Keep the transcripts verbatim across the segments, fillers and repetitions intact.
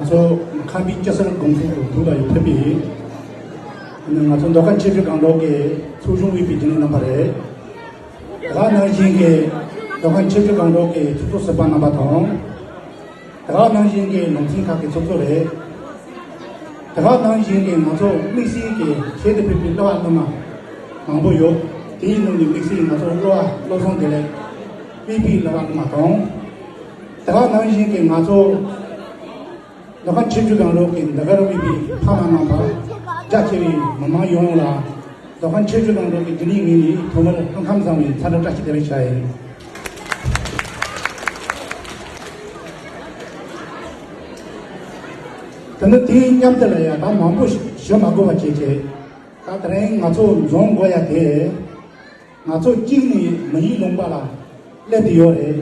ང་ཚོ་ཁམས་པའི་སྐྱ་སེར་གུང་སེང་དུ་ཐུགས་ལ་ཡོད་ཕེབས་པའི་ང་ཚོ་མདོ་ཁམས་ཆེ་བརྗོད་སྒང་དྲུག་གི་ཚོགས་ཆུང་དབུས་པའི་རྒྱུན་ལས་རྣམ་པ་རེད། དེ་ག་ནང་བཞིན་གྱི་མདོ་ཁམས་ཆེ་བརྗོད་སྒང་དྲུག་གི་ཚོགས་གཙོ་ཟུར་པ་རྣམ་པ་དང་། དེ་ག་ནང་བཞིན་གྱི་ལུང་ཚན་ཁག་གི་ཚོགས་གཙོ་རེད། དེ་ག་ནང་བཞིན་གྱི་ང་ཚོ་དམིགས་བསལ་གྱི་ཆེད་དུ་ཕེབས་པའི་གླུ་བ་གླུ་མ་མང་པོ་ཡོད། དེའི་ནང་ནས་དམིགས་བསལ་ང་ཚོ་གླུ་བ་བློ་བཟང་བདེ་ལེགས་དབུས་པའི་གླུ་བ་གླུ་མ་དང་། དེ་ག་ནང་བཞིན་གྱི་ང་ཚོ་མདོ་ཁམས་ཆེ་བརྗོད་སྒང་དྲུག་གི་འདི་གར་དབུས་པའི་ཕ་མ་རྣམ་པ་རྒྱ་ཆེ་བའི་མི་མང་ཡོངས་ལ་མདོ་ཁམས་ཆེ་བརྗོད་སྒང་དྲུག་གི་རྒྱུན་ལས་ངོས་ནས་ཐོག་མར་ལྷན་ཁམས་བཟང་བའི་འཚམས་འདྲི་བཀྲ་ཤིས་བདེ་ལེགས་ཞུ་ཡ་ཡིན། དེ་ནི་དེའི་མཉམ་དུ་ལ་ཡང་ད་མང་པོ་ཞུ་མ་དགོས་པ་བྱས་བྱས། ད་དེ་རིང་ང་ཚོ་འཛོམས་དགོས་ཡ་དེ། ང་ཚོ་གཅིག་ནི་མི་ཡུལ་ལུང་པ་ལ་སླེབས་ཏེ་ཡོད་རེད།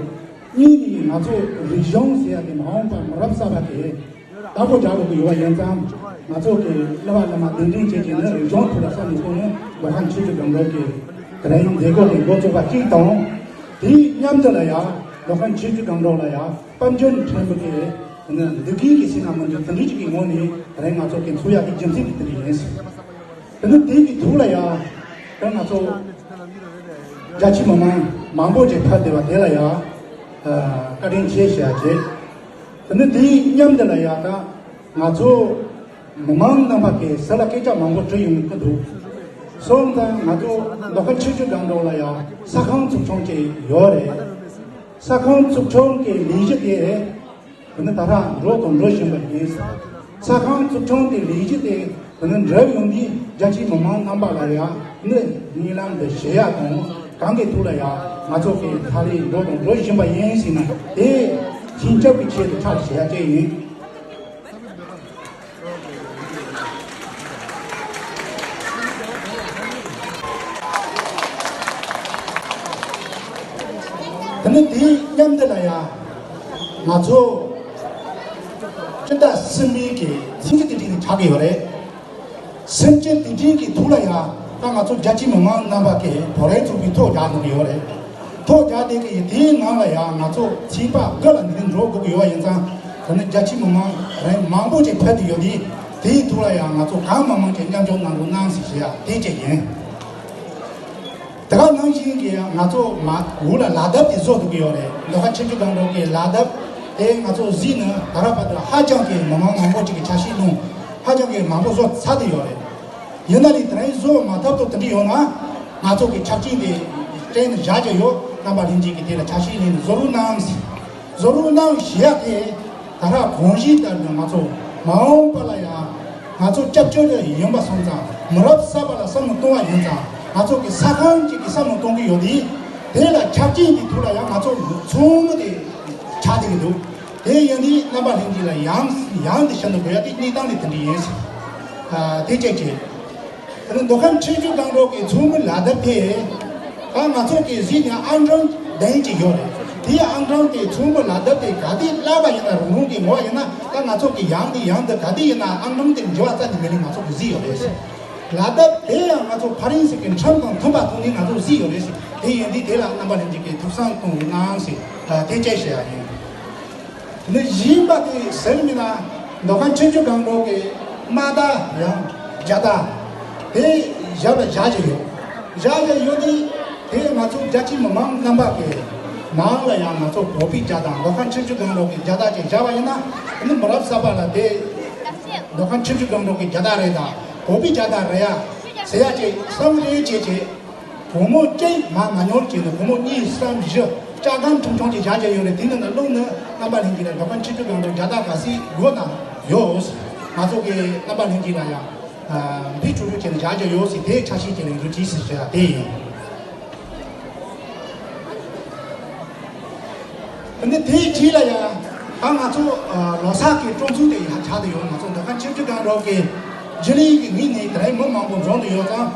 གཉིས་ནི་ང་ཚོ་རིག་གཞུང་ཟེར་ཡ་དེ་མ་འོངས་པར་མི་རབས་གསར་པ་དེ་བདག་པོ་རྒྱག་དགོས་ཀྱི་ཡོད་པ་ཡིན་ཙང་། ང་ཚོ་གི་གླུ་བ་གླུ་མ་གདན་འདྲེན་བྱེད་ཀྱི་ནི་རིག་གཞུང་ཐོག་ལ་བསམ་བློ་གཏོང་ནས་མདོ་ཁམས་ཆེ་བརྗོད་སྒང་དྲུག་གི་དེ་རིང་མཛད་སྒོ་དེ་འགོ་བཙུགས་པ་གཅིག་དང་། དེའི་མཉམ་དུ་ལ་ཡང་མདོ་ཁམས་ཆེ་བརྗོད་སྒང་དྲུག་ལ་ཡང་དཔལ་འབྱོར་ཕྲན་བུ་དེ་འདུ་འགོད་ཀྱི་ཟིན་ན་མི་འདུག་དེ་འདྲ་ཅིག་གི་ངོས་ནས་དེ་རིང་ང་ཚོ་གི་འཚོགས་ཡག་གི་རྒྱུ་མཚན་དེ་དེ་འདྲ་ཡིན། དེ་ནི་དེ་གི་ཐུགས་ལ་ཡ། ད་ང་ཚོ་རྒྱ་ཆེ་མི་མང་མང་པོ་ཅིག་ཕེབས་བསྡད་པ་དེ་ལ་ཡ། བཀའ་དྲིན་ཆེ་ཞེས་བྱས། དེ་ནི་དེའི་མཉམ་དུ་ལ་ཡ་ད་ང་ཚོ་མི་མང་རྣམ་པ་གིས་ཟུར་ལ་སྐད་ཆ་མང་པོ་དྲིས་ཡོང་གི་འདུག་སོང་ཙང་ང་ཚོ་མདོ་ཁམས་ཆེ་བརྗོད་སྒང་དྲུག་ལ་ཡ་ས་ཁང་ཚོགས་ཆུང་ཅིག་ཡོད་རེད། ས་ཁང་ཚོགས་ཆུང་གི་ལས་གཞི་དེ། དེ་ནི་ད་ལྟ་འགྲོ་དང་འགྲོ་བཞིན་པ་ཡིན། ས་ཁང་ཚོགས་ཆུང་དེ་ལས་གཞི་དེ་དེ་ནི་འགྲུབ་ཡོང་དུས་རྒྱ་ཆེའི་མི་མང་རྣམ་པ་ལ་ཡང་ནི་ཉེ་ལམ་དུ་ཞུ་ཡག་དང་གང་གི་ཐོག་ལ་ཡང་ང་ཚོ་གི་ཐག་ལས་འགྲོ་དང་འགྲོ་བཞིན་པ་ཡིན་ཟེར་ན་དེ་ཕྱིན་ཆད་ཀྱི་ཆེད་དུ་ཕྱག་ཞུ་ཡག་བཅས་ཡིན། དེ་ནི་དེའི་མཉམ་དུ་ལ་ཡང་ང་ཚོ་སྤྱི་ཟླ་གསུམ་པའི་གི་སེམས་ཅན་དེ་འདྲའི་གི་ཆགས་ཀྱི་ཡོད་རེད། སེམས་ཅན་དེ་འདྲའི་གི་ཐོག་ལ་ཡང་ད་ང་ཚོ་རྒྱ་ཆེའི་མི་མང་རྣམ་པ་གིས་བོད་རིགས་ཚོགས་པའི་ཐོག་རྒྱག་འགྲོ་གི་ཡོད་རེད། ཐོག་རྒྱག་དེ་གི་དེའི་ནང་ལ་ཡང་ང་ཚོ་ཚན་པ་དགུ་ལ་འདི་འགྲོ་དགོས་ཀྱི་ཡོད་པ་ཡིན་ཙང་དེ་ནི་རྒྱ་ཆེའི་མི་མང་རིགས་མང་པོ་ཅིག་ཕེབས་ཏེ་ཡོད་དུས་དེའི་ཐོག་ལ་ཡང་ང་ཚོ་གང་མང་མང་ཅིག་མཉམ་ཞུགས་གནང་རོགས་གནང་ཟེར་ཞུ་ཡ་དེ་གཅིག་ཡིན། དེ་ག་ནང་བཞིན་གྱི་ང་ཚོ་མ་འོག་ལ་ལག་དེབ་དེ་བཟོ་ཐུབ་ཀྱི་ཡོད་རེད། མདོ་ཁམས་ཆེ་བརྗོད་སྒང་དྲུག་གི་ལག་དེབ་དེ་ང་ཚོ་གཟིགས་ནས་ད་ར་བར་དུ་ཧ་ཅང་གི་མི་མང་མང་པོ་ཅིག་གིས་ཆ་ཤས་གནང་ཧ་ཅང་གི་མང་པོ་བཟོ་ཚར་ཏེ་ཡོད་རེད། ཡིན་ན་ལས་དེ་རིང་བཟོ་མ་ཐུབ་ཐུབ་དེ་འདྲ་ཡོད་ན་ང་ཚོ་གི་ཆ་རྐྱེན་དེ་སྤྲད་ནས་བཞག་རྒྱུ་ཡོད། རྣམ་པ་ལྷན་རྒྱས་ཀྱིས་དེ་ལ་ཆ་ཤས་ལེན་ནས་བཟོ་རོགས་གནང་ཟེར། བཟོ་རོགས་གནང་ཞུ་ཡག་དེ་ད་ལྟ་གོང་བཞིན་ལྟར་དུ་ང་ཚོ་མ་འོངས་པ་ལ་ཡང་ང་ཚོ་སྐྱབས་བཅོལ་ཡིན་པ་སོང་ཙང་མི་རབས་གསར་པ་ལ་བསམ་བློ་གཏོང་བ་ཡིན་ཙང་ང་ཚོ་གི་ས་ཁང་གཅིག་གི་བསམ་བློ་གཏོང་གི་ཡོད་དེ། དེ་ལ་ཆ་རྐྱེན་གྱི་ཐོག་ལ་ཡང་ང་ཚོ་ཚང་མ་དེ་ཆགས་བསྡད་ཀྱི་འདུག་དེ་ཡིན་དུས་རྣམ་པ་ལྷན་རྒྱས་ལ་ཡང་ཡང་དེ་བཤད་ན་དགོས་ཡ་དེ་གནས་སྟངས་དེ་དེ་འདྲ་ཡིན་ཟེར། དེ་གཅིག་བྱས། དེ་ནས་མདོ་ཁམས་ཆེ་བརྗོད་སྒང་དྲུག་གི་ཚོགས་མི་ལག་དེབ་དེ། ད་ང་ཚོ་གི་གཟིགས་ནས་ཨང་གྲངས་བདུན་ཅིག་ཡོད་རེད། དེའི་ཨང་གྲངས་དེ་ཚོགས་མི་ལག་དེབ་དེ་ག་དུས་བཀླགས་པ་ཡིན་ན་རང་རང་གི་ངོ་ཡིན་ན་ད་ང་ཚོ་གི་ཡང་དེ་ཡང་དུ་ག་དུས་ཡིན་ན་ཨང་གྲངས་དེ་འབྱོར་བ་རྩ་ནས་མེད་ནས་ང་ཚོ་གི་གཟིགས་ཡོད་རེད། ལག་དེབ་དེ་ཡང་ང་ཚོ་ཕ་རན་སི་གི་ཁྲིམས་དང་མཐུན་པ་ཐོག་ནས་ང་ཚོ་གཟིགས་ཡོད་རེད། དེ་ཡིན་དུས་དེ་ལ་རྣམ་པ་ལྷན་རྒྱས་ཀྱིས་ཐུགས་བསམ་གཏོང་རོགས་གནང་ཟེར་དེ་བཅས་ཞུ་ཡ་ཡིན། དེ་ནས་གཞན་པ་དེ་ཟེར་མིན་ན་མདོ་ཁམས་ཆེ་བརྗོད་སྒང་དྲུག་གི་དམག་རྟ་ཡང་རྒྱ་རྟ་དེ་ཞབས་ལ་བཞག་བཞག་ཡོད། བཞག་བཞག་ཡོད་དེ་དེ་ང་ཚོ་རྒྱ་ཆེ་མི་མང་རྣམ་པ་གི་ནང་ལ་ཡང་ང་ཚོ་བོད་པའི་རྒྱ་རྟ་མདོ་ཁམས་ཆེ་བརྗོད་སྒང་དྲུག་གི་རྒྱ་རྟ་ཅིག་བཞག་པ་ཡིན་ན་དེ་ནི་མི་རབས་གསར་པ་ལ་དེ་མདོ་ཁམས་ཆེ་བརྗོད་སྒང་དྲུག་གི་རྒྱ་རྟ་རེད་ད་བོད་པའི་རྒྱ་རྟ་རེད་ཡ་ཟེར་ཡ་ཅིག་བསམ་བློ་བྱས་བྱས། སྒོར་མོ་གཅིག་མར་མ་ཉོར་བྱས་ནས་སྒོར་མོ་གཉིས་གསུམ་བཞི་ལྕགས་སྒམ་ཆུང་ཆུང་ཅིག་བཞག་བཞག་ཡོད་རེད། དེ་ནང་ལ་བླུགས་ནས་རྣམ་པ་ལྷན་རྒྱས་ལ་མདོ་ཁམས་ཆེ་བརྗོད་སྒང་དྲུག་རྒྱ་རྟ་ག་ཚོད་དགོས་ན་ཡོད། ང་ཚོ་གི་རྣམ་པ་ལྷན་རྒྱས་ལ་ཡང་འབུལ་ཆོག་ཆོག་བྱས་ནས་བཞག་བཞག་ཡོད་ཟེར་དེ་ཆ་ཤས་ཅིག་ལ་རུ་ཅིག་ཟེར་བྱས་དེ་ཡིན། འདི་དེའི་རྗེས་ལ་ཡང་ད་ང་ཚོ་ལོ་གསར་གྱི་སྤྲོ་ཚོགས་དེ་ཡང་ཆགས་བསྡད་ཡོད། ང་ཚོ་མདོ་ཁམས་ཆེ་བརྗོད་སྒང་དྲུག་གི་རྒྱུན་ལས་ཀྱི་ངོས་ནས་དེ་རིང་མི་མང་པོ་འཛོམས་བསྡད་ཡོད་ཙང་།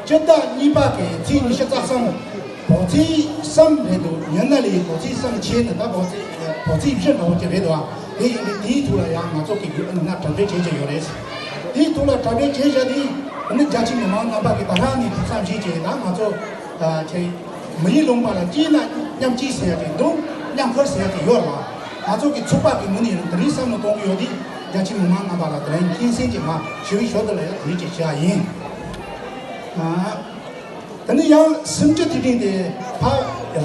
སྤྱི་ཟླ་གཉིས་པ་གི་ཚེས་ཉི་ཤུ་རྩ་གསུམ་བོད་ཚེས་གསུམ་རེད་འདུག་ཡིན་ན་ལས་བོད་ཚེས་གསུམ་ཕྱེད་ནི་ད་བོད་ཚེས་བོད་ཚེས་བཞི་འདྲ་བོ་ཅིག་རེད་འདུག་དེ་ཡིན་དུས་དེའི་ཐོག་ལ་ཡང་ང་ཚོ་གི་ཡུལ་ན་གྲ་སྒྲིག་བྱེད་ཀྱི་ཡོད་རེད། དེའི་ཐོག་ལ་གྲ་སྒྲིག་བྱེད་བཞག་དུས་ནི་རྒྱ་ཆེ་མི་མང་རྣམ་པ་གི་ད་ལྷག་ནས་ཐུགས་བསམ་བཞེས་བྱས་ད་ང་ཚོ་ཁྱེད། མི་ཡུལ་ལུང་པ་ལ་སྐྱིད་ན་མཉམ་སྐྱིད་ཟེར་ཡ་དེ་འདུག་མཉམ་ཁུར་ཟེར་ཡ་དེ་ཡོད་ལ། ང་ཚོ་གི་ཚོགས་པ་གི་ངོས་ནས་ཡང་དེ་རིང་བསམ་བློ་གཏོང་གི་ཡོད་དེ། རྒྱ་ཆེ་མི་མང་རྣམ་པ་ལ་དེ་རིང་སྙན་སེང་ཅིག་མ་ཞུ་བའི་ཞོར་དུ་ལ་ཡང་དེ་རིང་ཅིག་བྱ་ཡིན། ཨ། དེ་ནས་ཡང་སུམ་ཅུ་དེ་རིང་དེ་ཕ་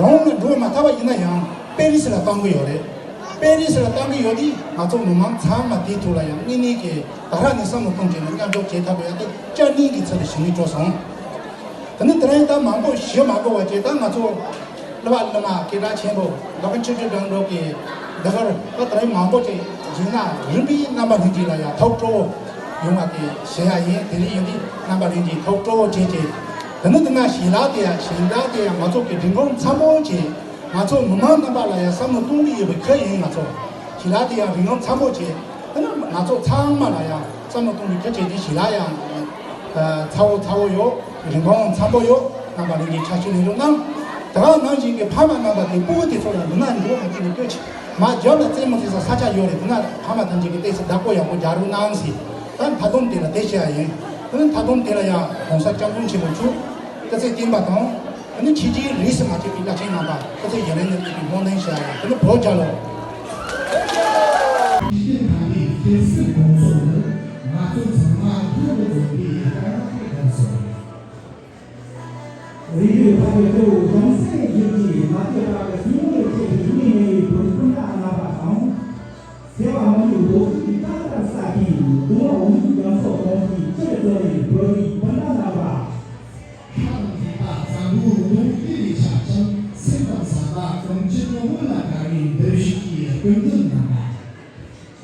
རོང་ལ་འགྲོ་མ་ཐུབ་པ་ཡིན་ན་ཡང་པེ་རི་སི་ལ་གཏོང་གི་ཡོད་རེད། པེ་རི་སི་ལ་གཏོང་གི་ཡོད་དེ། ང་ཚོ་མི་མང་ཚང་མ་དེའི་ཐོག་ལ་ཡང་དངོས་གནས་ཀྱི་ད་རག་ནས་བསམ་བློ་གཏོང་བྱས་ནས་མཉམ་འཇོག་བྱེད་ཐུབ་པ་ཡང་དེ་བཅར་གནང་གི་ཚུལ་དུ་ཞུ་ནས་འགྲོ་སོང་། དེ་ནི་དེ་རིང་ད་མང་པོ་ཞུ་མ་དགོས་པ་བྱས། ད་ང་ཚོ་གླུ་བ་གླུ་མ་སྐད་གྲགས་ཆེན་པོ་ལོ་ཀ་ཆུ་ཆུ་སྒང་དྲུག་གི་འདི་གར་ད་དེ་རིང་མང་པོ་ཅིག་ཡིན་ན་རིམ་པས་རྣམ་པ་ལྷན་རྒྱས་ལ་ཡང་ཐུགས་སྤྲོ་བོ་ཡོང་བ་དེ་ཞུ་ཡ་ཡིན། དེ་རིང་ཡིན་དུས་རྣམ་པ་ལྷན་རྒྱས་ཐུགས་སྤྲོ་བོ་བྱེད་ཅིག་དེ་ནི་དེ་ན་ཞལ་ལག་དེ་ཡང་ཞལ་ལག་དེ་ཡང་ང་ཚོ་གི་རིན་གོང་འཚམ་པོ་བྱེད། ང་ཚོ་མི་མང་རྣམ་པ་ལ་ཡང་བསམ་བློ་གཏོང་གི་ཡོད་པའི་ཁུལ་ཡིན། ང་ཚོ་ཞལ་ལག་དེ་ཡང་རིན་གོང་འཚམ་པོ་བྱེད། དེ་ནི་ང་ཚོ་ཚང་མ་ལ་ཡང་བསམ་བློ་གཏོང་གི་ཁུལ་བྱེད་ཀྱི། ཞལ་ལག་ཡང་ཚ་བོ་ཚ་བོ་ཡོད། རིན་གོང་འཚམ་པོ་ཡོད། རྣམ་པ་ལྷན་རྒྱས་ཕྱག་ཕྱིད་ལེན་རོགས་གནང་། དེ་ག་ནང་བཞིན་གྱི་ཕ་མ་རྣམ་པ་དེ་སྤུ་གུ་དེ་ཚོ་ལ་འདི་ན་འགྲོ་མ་བྱེད་ནས་ལྟོས་ཆེ་མ་རྒྱབ་ལ་རྩེད་མོ་རྩེ་ས་ས་ཆ་ཡོད་རེད། འདི་ན་ཕ་མ་ཐམས་ཅད་ཀྱི་ཏོག་ཙམ་བདག་པོ་ཡག་པོ་རྒྱག་རོགས་གནང་ཟེར། ད་མཐའ་སྡོམ་དེ་ལ་དེ་བཤད་ཡ་ཡིན། དེ་ནི་མཐའ་སྡོམ་དེ་ལ་ཡང་གོང་ས་སྐྱབས་མགོན་ཆེན་པོ་མཆོག་སྐུ་ཚེ་བརྟན་པ་དང་། དེ་ནི་ཕྱི་རྒྱལ་རིས་སུ་མ་ཆད་པའི་བླ་ཆེན་རྣམ་པ་སྐུ་ཚེ་ཡུན་རིང་དུ་གནས་པའི་སྨོན་འདུན་ཞུ་ཡ་ཡིན། དེ་ནི་བོད་རྒྱལ་ལོ། ཞི་བདེ་དང་ལས་སྒེར་སེམས་སྒོ་ཚོགས་ནི་ང་ཚོ་ཚང་མ་མཐུན་པོ་འཛོམས་པའི་དཀའ་ངལ་དེ་བསྡད་སོང་། རིགས་རུས་ཕ་ཡུལ་གཙོ་བོ་གཞུང་སྲིད་བརྒྱུད་ཀྱི་མ་བཅོས་པ་གི་སྲིད་དབང་ལས་བྱེད་པའི་ཡུལ་མི་ཡིན་པའི་བོད་སྤུན་ཟླ་རྣམ་པ་དང་། སེར་བ་མི་ལུས་ལོ་རྒྱུས་ཀྱི་རྟགས་ལྟར་གསལ་ཁན་གདུང་བ་འོ་མའི་རྒྱ་མཚོ་གདོང་གི་ཆེར་བཙོན་པའི་བོད་རིགས་སྤུན་ཟླ་རྣམ་པ། ཁམས་ཀྱི་པ་བཙན་པོའི་གདུང་རྒྱུད་ལས་ཆགས་ཤིང་སེམས་དང་བསམ་པ་གངས་ཅན་ནོར་བུ་ལ་དགའ་བའི་འདུ་ཤེས་ཀྱི་སྤུན་ཟླ་རྣམ་པ།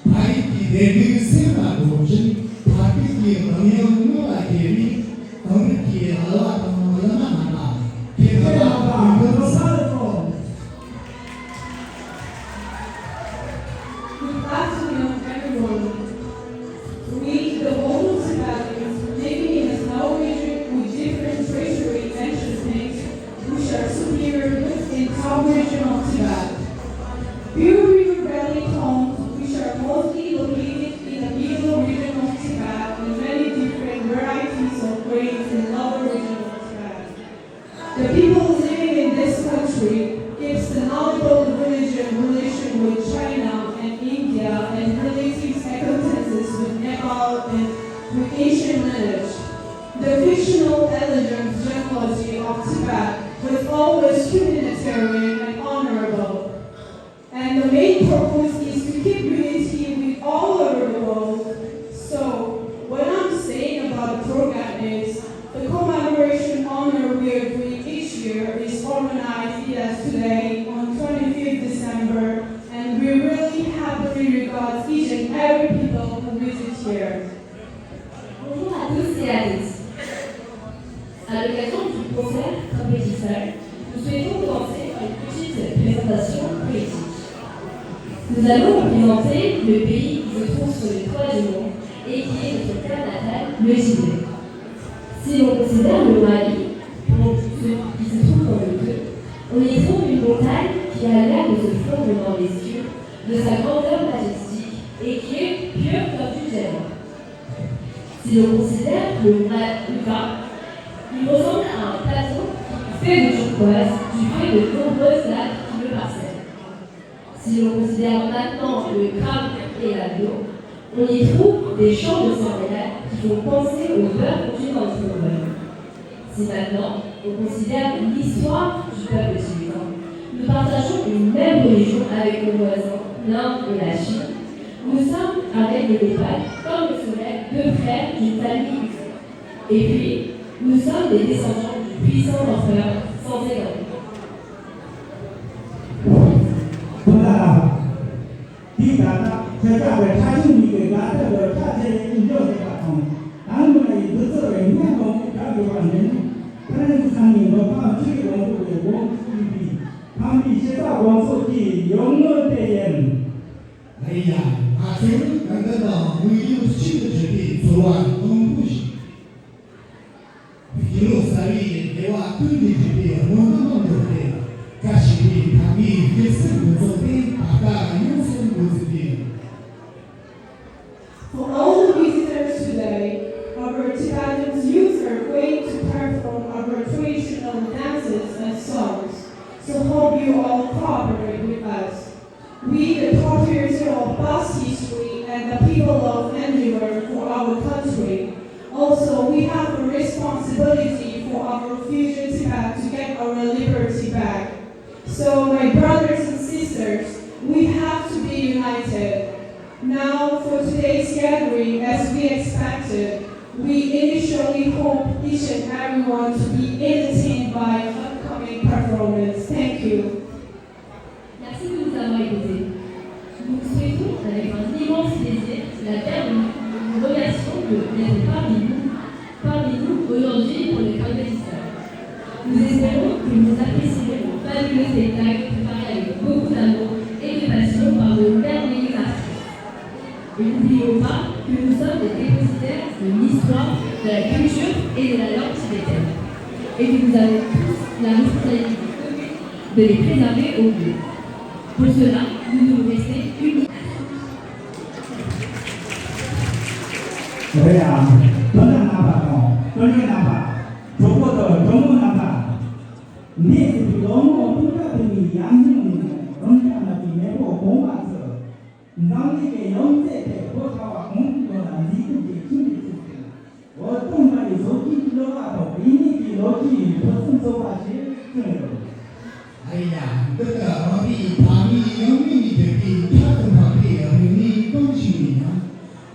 ཕ་ཡུལ་གྱི་བདེ་སྡུག་སེམས་ལ་འགོག་ཅིང་ཕ་སྐད་ཀྱི་དབང་ཡང་སྔོན་ལ་ཁྱེར་བའི་དེང་རབས་ཀྱི་ཨ་ལ་དང་བླ་མ་རྣམ་པ་ཁྱེད་ཚོ་ལ་འདུན་པ་སལ་སོང་། Good afternoon, everyone. We, the Mongol Tibetans, living in a small region with different treasury and things, which are superior in South region of Tibet. Pure River Valley towns, which are mostly located in the middle region of Tibet, with many different varieties of grains in lower region of Tibet. The people living in this country keeps the knowledgeable religion relation with China and India and relatives acquaintances with Nepal and with Asian lineage. The fictional elegant genealogy of Tibet was always humanitarian and honorable. And the main purpose is to keep unity with all over the world. So, what I'm saying about the program is, the commemoration honor we are doing each year is organized as today on twenty-fifth December, and we really happily regard each and every people who visit here. Bonjour à tous et à toutes. À l'occasion du concert Competition, nous souhaitons commencer par une petite présentation poétique. Nous allons représenter le pays qui se trouve sur le toit du monde et qui est notre terre natale, le Tibet. Si l'on considère le Mali, pour ceux qui se trouvent dans le deux, on y trouve une montagne qui a l'air de se fondre dans les cieux, de sa grandeur majestique et qui est pure comme du diamant. Si l'on considère le ma-, le vin, il ressemble à un plateau fait de turquoise du fait de nombreuses laves qui le parsèment. Si l'on considère maintenant le crabe et l'agneau, on y trouve des champs de céréales qui font penser au beurre fondu dans notre bol. Si maintenant on considère l'histoire du peuple tibétain, nous partageons une même religion avec nos voisins, l'Inde et la Chine. Nous sommes, avec le Népal, comme le soleil, deux frères d'une famille unique. Et puis, nous sommes des descendants du puissant empereur Sanzé Gampo. དེ་ལྟར་ཁྱེད་ཅག་གི་ཕྲ་ཞིང་གཉིས་ཀྱི་དགའ་ཚལ་དུ་ཕྱག་འཚལ་ནས་འཇོག་བཞིན་པ་དང་། ད་ནི་མ་ཡི་བདུད་རྩི་བའི་སྙན་ཀོང་གི་གར་འགྲོ་བ་འདི་ནི། ཕ་རན་སི་ཚང་མའི་ནོར་ཁང་ཆུ་ཡི་གོང་བུ་ལས་དགོངས་སུ་གྱུར་པའི་ཕ་མའི་ཞེ་ས་དགོངས་སོགས་ཀྱི་ཡོམ་ངོ་དེ་ཡིན། ཨེ་ཡ། ང་ཚོ་ནི་གང་ག་དང་དངོས་ཡོད་གཅིག་ཏུ་གྲུབ་པའི་ཚོར་བ་དང་པོ་ཞིག་དགེ་སློང་རྩ་བའི་བདེ་བ་ཀུན་ལས་གྲུབ་པའི་སྨོན་ལམ་མང་དུ་སྟེ། བཀྲ་ཤིས་པའི་ཕ་གིའི་སྐྱེད་ཚལ་འདི་ཚོ་སྟེ་ད་ལྟ་ཡོངས་སུ་འགོ་འཛུགས་ཏེ། For all the visitors today, our Tibetans youth are going to perform our traditional dances and songs, so hope you all cooperate with us. We, the proprietors of past history and the people of endeavor for our country, also we have a responsibility for our future Tibet to get our liberty back. So, my brothers and sisters, we have to be united. Now, for today's gathering, as we expected, we initially hope each and everyone to be entertained by upcoming performance. Thank you. Merci de nous avoir écoutés. Nous souhaitons avec un immense plaisir la bienvenue. Nous vous remercions de- d'être parmi nous, parmi nous aujourd'hui pour le Kangme Festival. Nous espérons que vous apprécierez le fabuleux spectacle préparé avec beaucoup d'amour et de passion par nos merveilleux artistes. Et n'oublions pas que nous sommes les dépositaires de l'histoire, de la culture et de la langue tibétaine. Et que nous avons tous la responsabilité commune de les préserver au mieux. Pour cela, nous devons rester unis. རེད་ཡ། དོན་དག་རྣམ་པ་དང་དོན་གཉེར་རྣམ་པ། གྲོགས་པོ་དང་གྲོགས་མོ་རྣམ་པ། འདས་ཟིན་པའི་ལོ་ངོ་སྟོང་ཕྲག་དུ་མའི་ཡར་སྔོན་ནས་རང་ཅག་རྣམས་ཀྱི་མེས་པོ་གོང་མ་ཚོས། འཛམ་གླིང་གི་ཡང་རྩེ་དེར་བོད་ཁ་བ་གང་ཡོད་ལ་མཛེས་སྡུག་གི་ཁྱིམ་གྱི་ཚུལ་དུ། འོད་སྟོང་འབར་བའི་བཟོ་བཅོས་ཀྱི་བསླུ་བ་དང་རིག་གནས་ཀྱི་ལོ་རྒྱུས་ཡི་ཕུན་སུམ་ཚོགས་པ་ཞིག་བསྐྲུན་ཡོད། ཨ་ཡ། འདི་ནི་རང་རེའི་ཕ་མེས་ཡང་མེས་ནས་བརྒྱུད་པའི་ཁྱད་དུ་འཕགས་པའི་རིག་གནས་གང་ཞིག་ཡིན་ཡང་།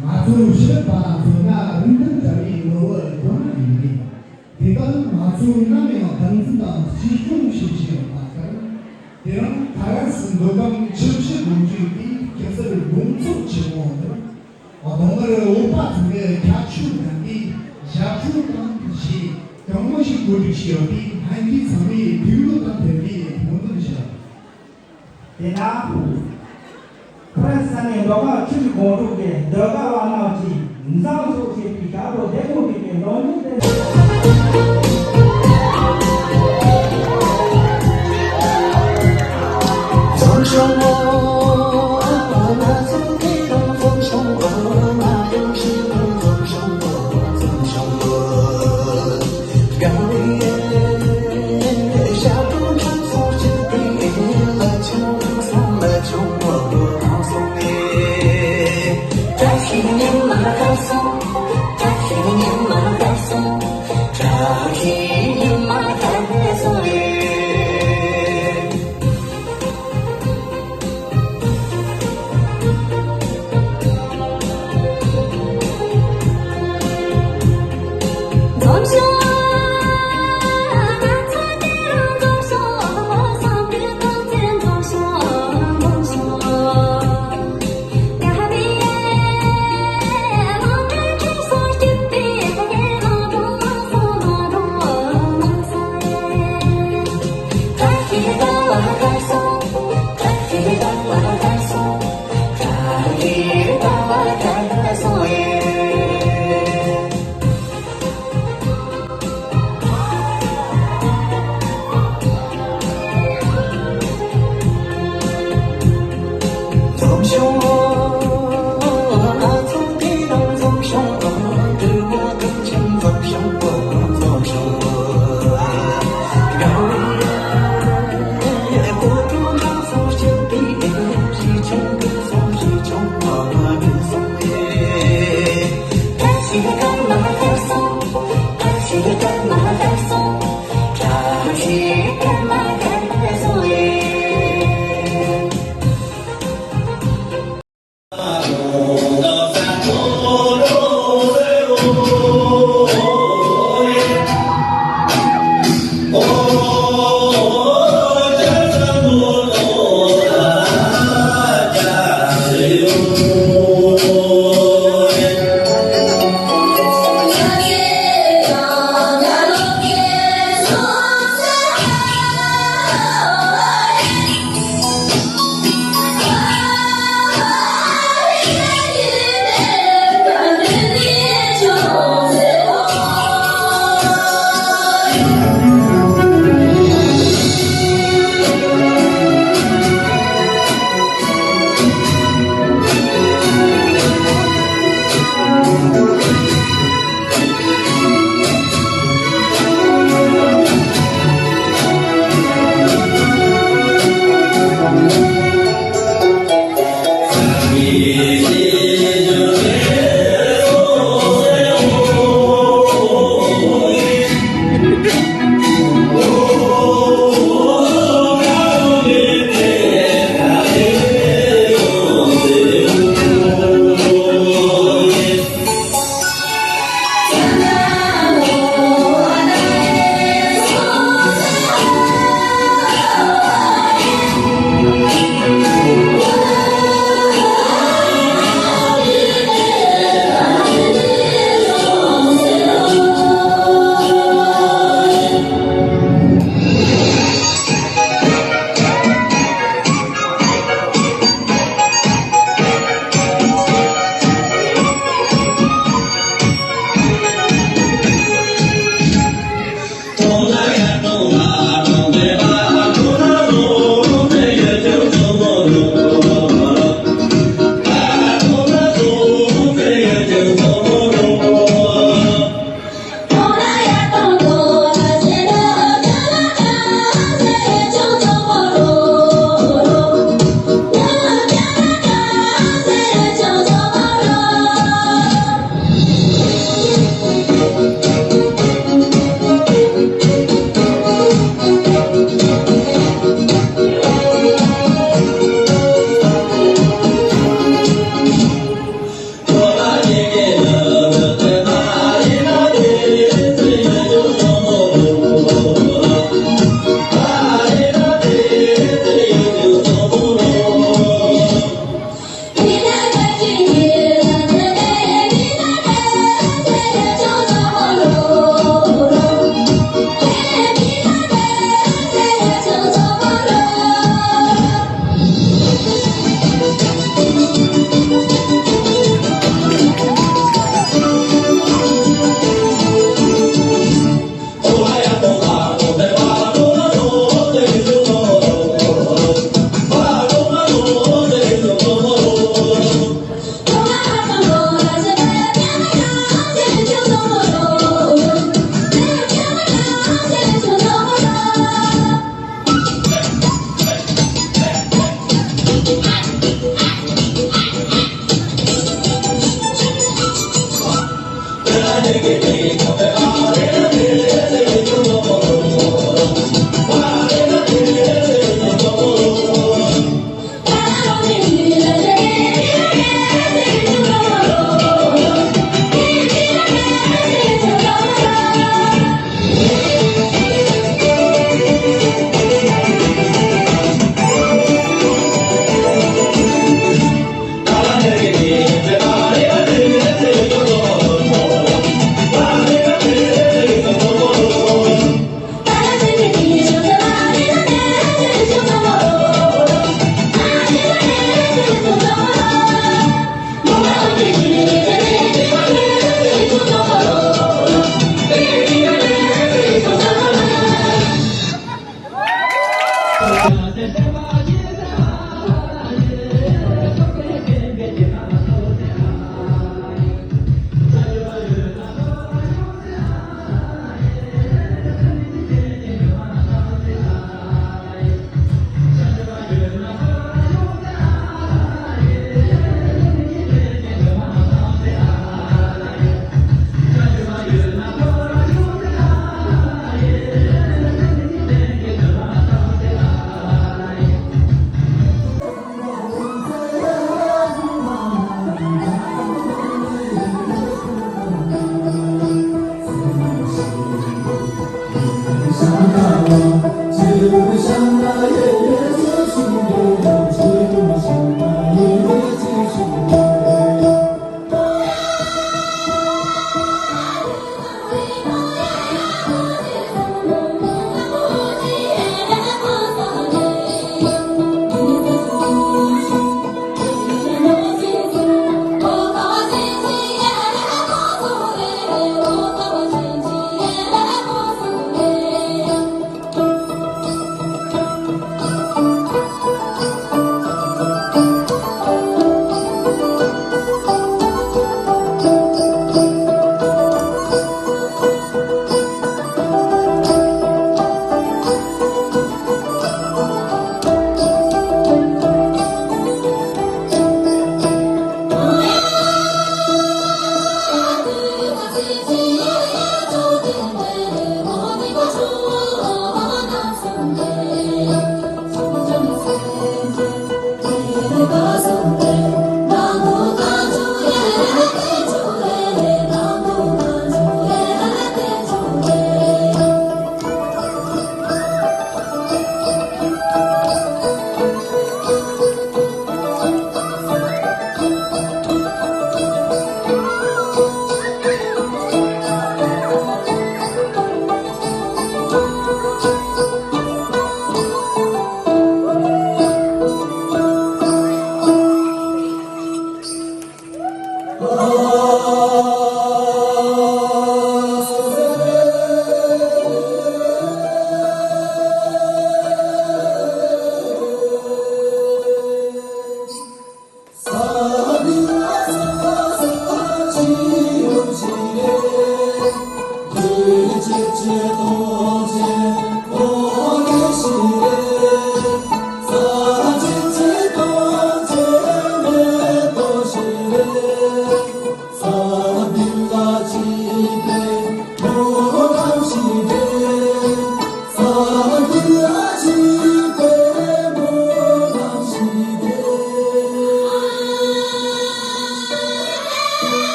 ང་ཚོ་ཤེས་རབ་པ་ལ་མཚོན་ན་རིགས་ལྡན་གྲྭ་བའི་ནོར་བུ་དགོན་ཡིན་པས། དེ་དག་ནི་ང་ཚོས་ནམ་ཡང་སྟངས་འཛིན་དང་གཅེས་སྐྱོང་བྱེད་བཞིན་ཡོད་པ་ལྟར། དེ་རིང་ད་རེས་སུ་མདོ་ཁམས་ཆུ་བཞི་སྒང་དྲུག་གི་སྐྱ་སེར་དགོན་ཚོགས་ཆེན་མོ་འདིར། གདོང་དམར་འོད་དཔག་མཚན་གྱི་ཁྱད་ཆོས་ལྡན་པའི་ཞབས་བྲོ་དང་གཞས་གང་མང་ཞིག་གོ་སྒྲིག་བྱས་ཡོད་པས། ལྷན་རྒྱས་ཚང་མས་དུས་ལོ་དང་ལྡན་པའི་སྨོན་འདུན་ཞུ། དེ་ན། ཁོ་རང་ས་གནས་མདོ་ཁམས་ཆུ་བཞི་སྒང་དྲུག་གི་ཟློས་གར་བ་རྣམས་ཀྱིས་འཛོམས་སོགས་བྱས་པའི་ཞབས་བྲོ་ལྡེ་མོ་དེ་གའི་ལོ་རྒྱུས་དེ།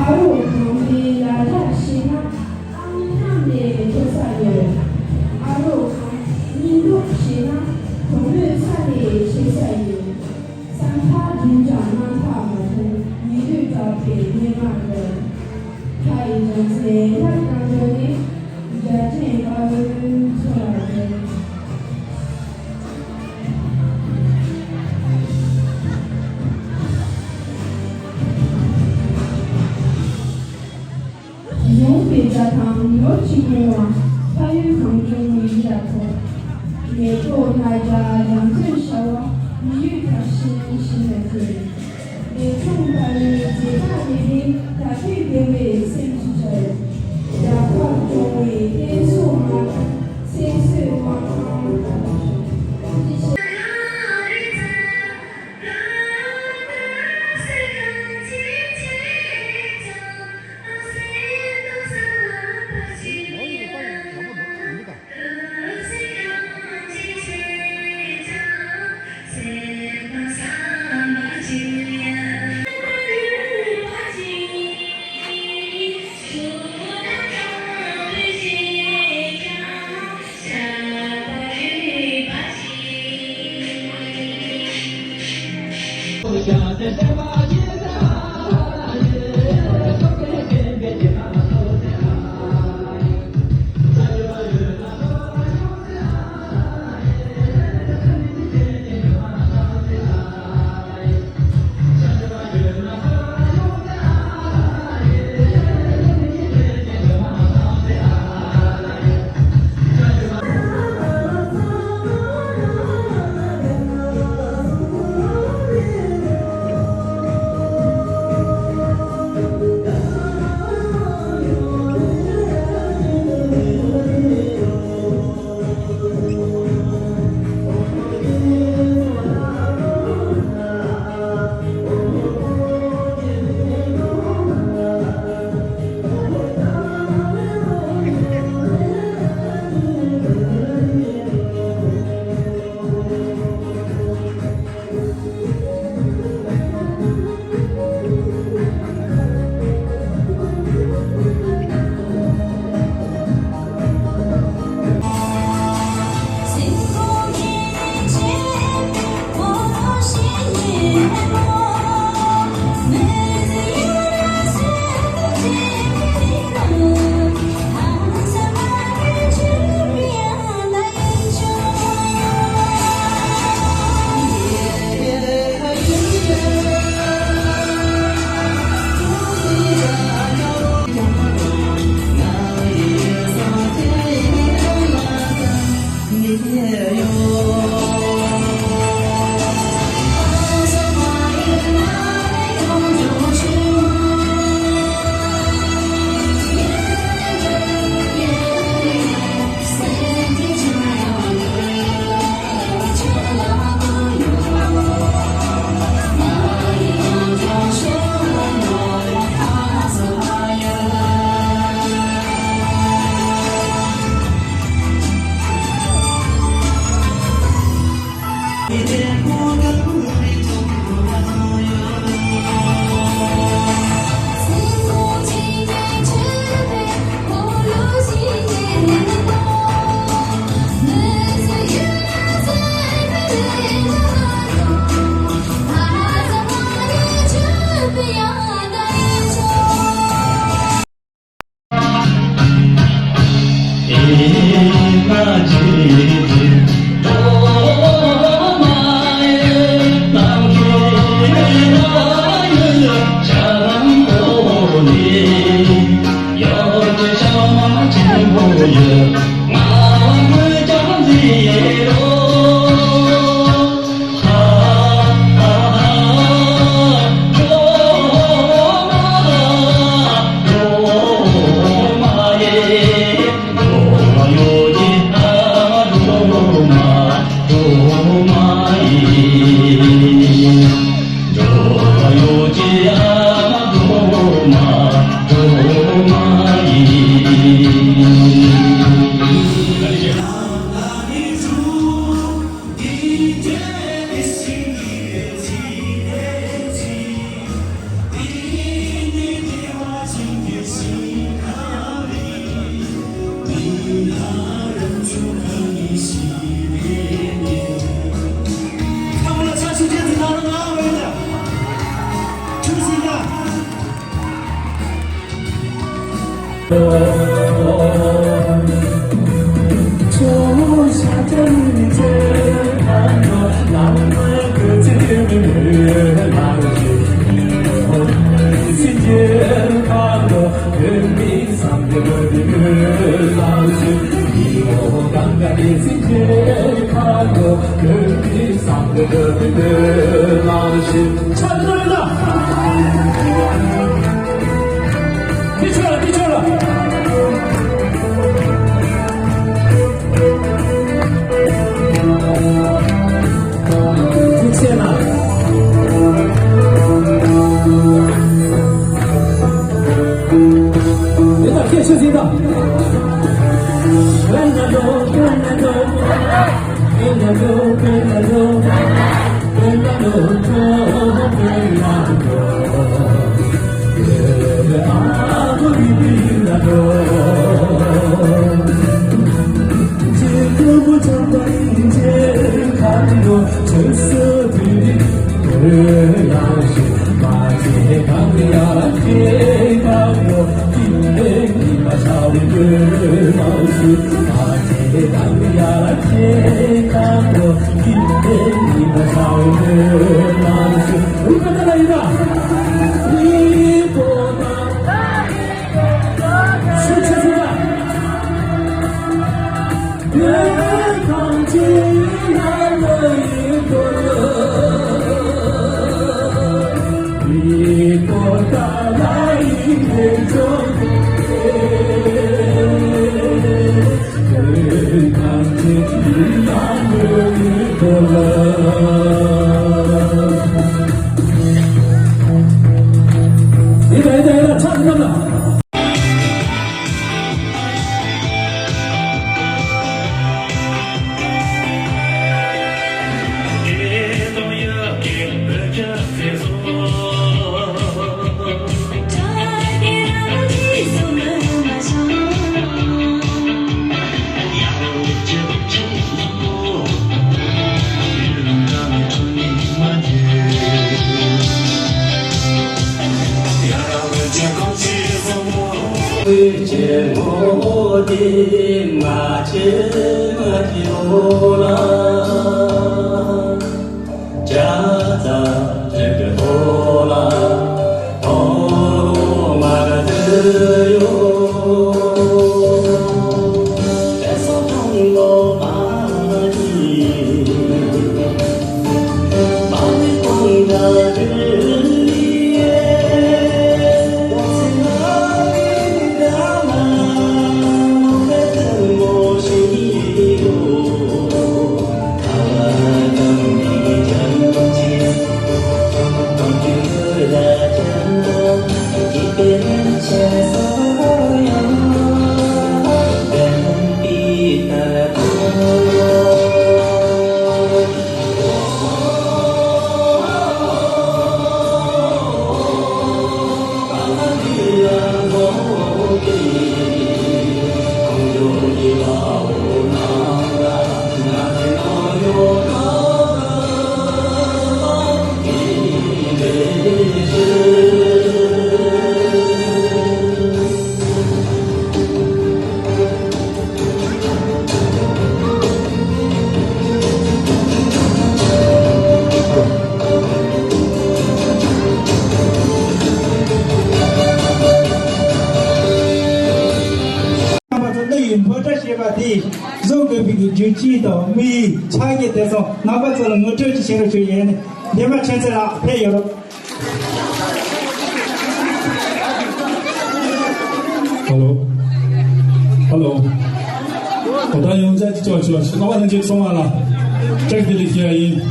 ཨ་རོགས་གང་མིན་ལ་དྭགས་ཤེས་ན། ཨ་མྱེས་གནམ་ནས་མཐོ་ས་ཡོད། ཨ་རོགས་གང་སྙིང་སྟོབས་ཤེས་ན། གྲོགས་མོས་ས་ནས་ཆེ་ས་ཡོད། ས་མཐའ་འགྲིམ་ཀྱང་གནམ་ཐག་མ་ཐུང་། ཉི་འོད་དྲག་པའི་སྙེ་མ་རེད། ཁ་ཡི་ལྗང་ཚལ་ལྷ་རྐང་འགྲོ་ནས། རྒྱ་ཅན་དཔའ་བོའི་མཚོ་ལ་རེད། ཡངས་པའི་རྫ་དང་ནོར་གྱིས་སྨྱུང་བ། ཕ་ཡུལ་གངས་ལྗོངས་མི་ཡུལ་ལ་ཐོགས། མེ་ཏོག་སྣ་བརྒྱ་རྒྱ་མཚོའི་ཤ་བ། མི་ཡུལ་དར་ཞིང་ཞིང་ལ་རྒྱས། བདེ་སྐྱོང་དཔའ་བོའི་མཛེས་པ་རེ་རེ། ད་ལྟའི་བདེ་བའི་སེམས་སུ་འཆར། རྒྱ་གར་སྐྱོང་བའི་བསྟན་སྲུང་མ། ཚེ་བསོད་དབང་ཐང་། དེ་བཟོ་དགོས་པའི་རྒྱུ་རྐྱེན་དང་དམིགས་ཡུལ་ཆ་རྐྱེན་དེ་ཚོ་རྣམ་པ་ཚོ་ལ་ངོ་སྤྲོད་ཅིག་བྱེད་རོགས་ཞུ་ཡས་ནས། འདན་མ་ཆོས་འཛིན་ལགས་ཕེབས་ཡོད་རོགས། ཧ་ལོ། ཧ་ལོ། ད་ཡོང་ཆ་ཅིག་ཅོག་ཅོག་ཤི་ནོ་བ་ལན་ཅིག་སོང་བ་ལ། ཀྲེག་དེ་ལི་ཤི་ཡ་ཡིན།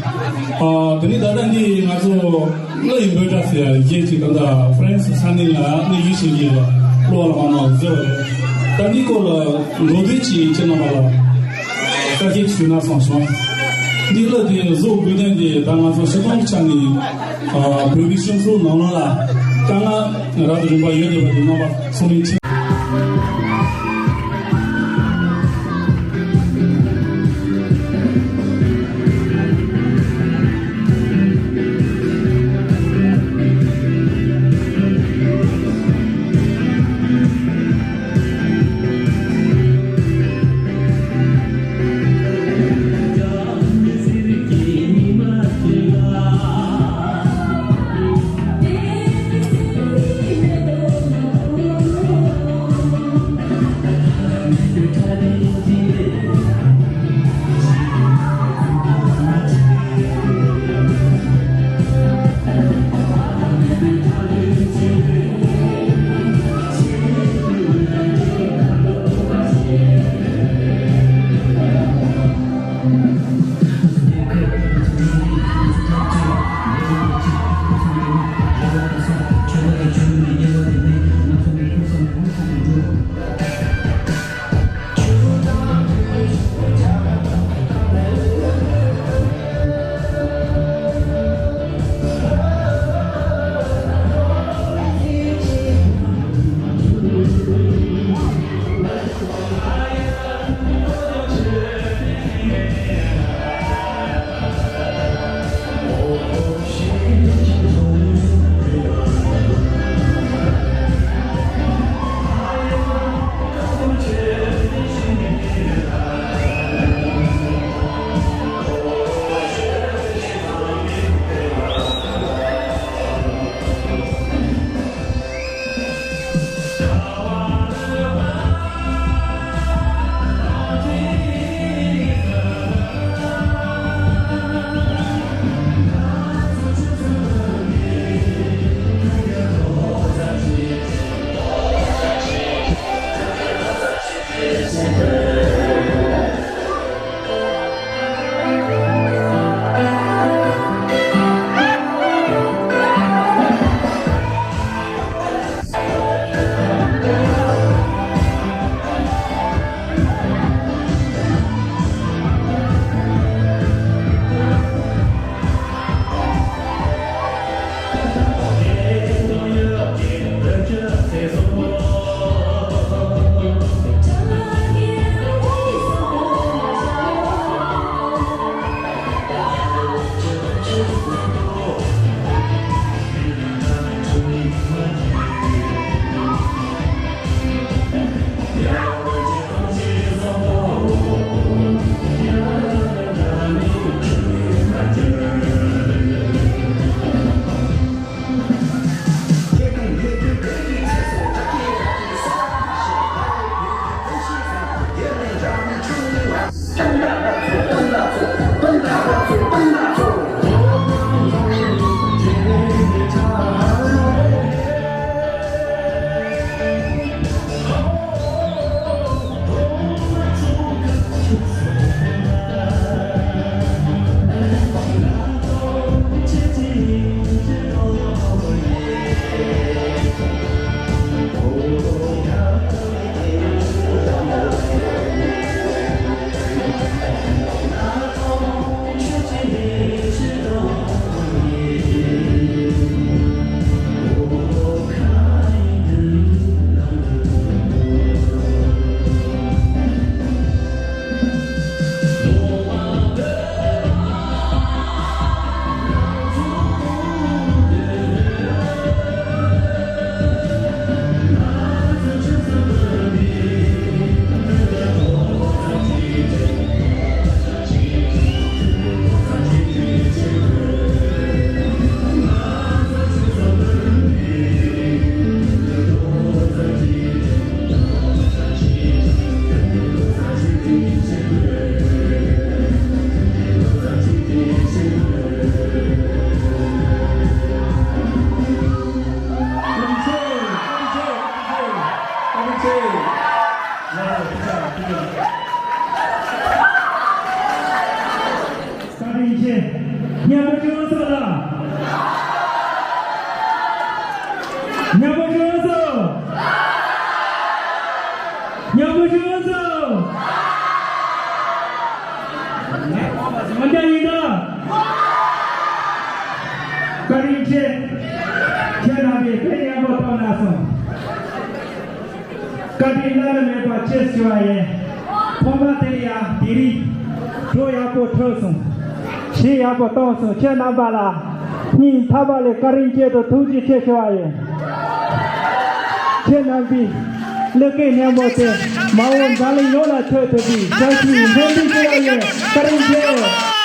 ཨ། དེ་ནི་ད་ལྟ་འདི་ང་ཚོ་བློ་ཡི་འབོད་སྒྲ་ཟེར་ཡ་རྒྱན་ཅིག་ད་ལྟ་ཧྥ་རན་སི་ས་གནས་ལ་གནས་ཡུལ་ཞིག་ཡིན་ལ། བློ་ལ་མ་ནོར་ཟེར་བ་རེད། ད་འདི་སྐོར་ལ་མདོར་བསྡུས་ཅིག་ཁྱེད་རྣམ་པ་ལ་བཀའ་བཀྱོན་ཞུས་ན་བསམ་སོང་། འདི་གླུ་དེ་བཟོ་དགོས་དོན་དེ་ད་ང་ཚོ་སྤྱི་ཚོགས་ཆ་ནས། ཨ། བོད་མི་སྤྱི་ཚོགས་ནང་ལོགས་ལ་དཀའ་ངལ་རབ་ཏུ་རིམ་པ་ཡོད་བསྡད་པ་དེ་རྣམ་པ་ཚང་མས་མཁྱེན། མཉམ་པོ་བཞུགས་སོང་། མཉམ་པོ་བཞུགས་སོང་། ང་འདྲ་ཡིན་ད། བཀའ་དྲིན་ཆེ། ཁྱེད་རྣམ་པས་དཔེ་མཉམ་པོ་གཏོང་གནང་སོང་། བཀའ་དྲིན་བླ་ན་མེད་པ་ཆེ་ཞུ་བ་ཡིན། ཐོག་མ་དེ་ཡང་དེ་རིང་བྲོ་ཡག་པོ་འཁྲབ་སོང་། གཞས་ཡག་པོ་བཏང་སོང་། ཁྱེད་རྣམ་པ་ལ་སྙིང་ཐག་པ་ལས་བཀའ་དྲིན་ཆེ་དང་ཐུགས་རྗེ་ཆེ་ཞུ་བ་ཡིན། ཁྱེད་རྣམ་པའི་གླུ་སྐད་སྙན་པོ་དེ་མ་འོངས་འཛམ་གླིང་ཡོངས་ལ་ཐོས་ཐུབ་པའི་བཀྲ་ཤིས་སྨོན་འདུན་ཞུ་བ་ཡིན། བཀའ་དྲིན་ཆེ།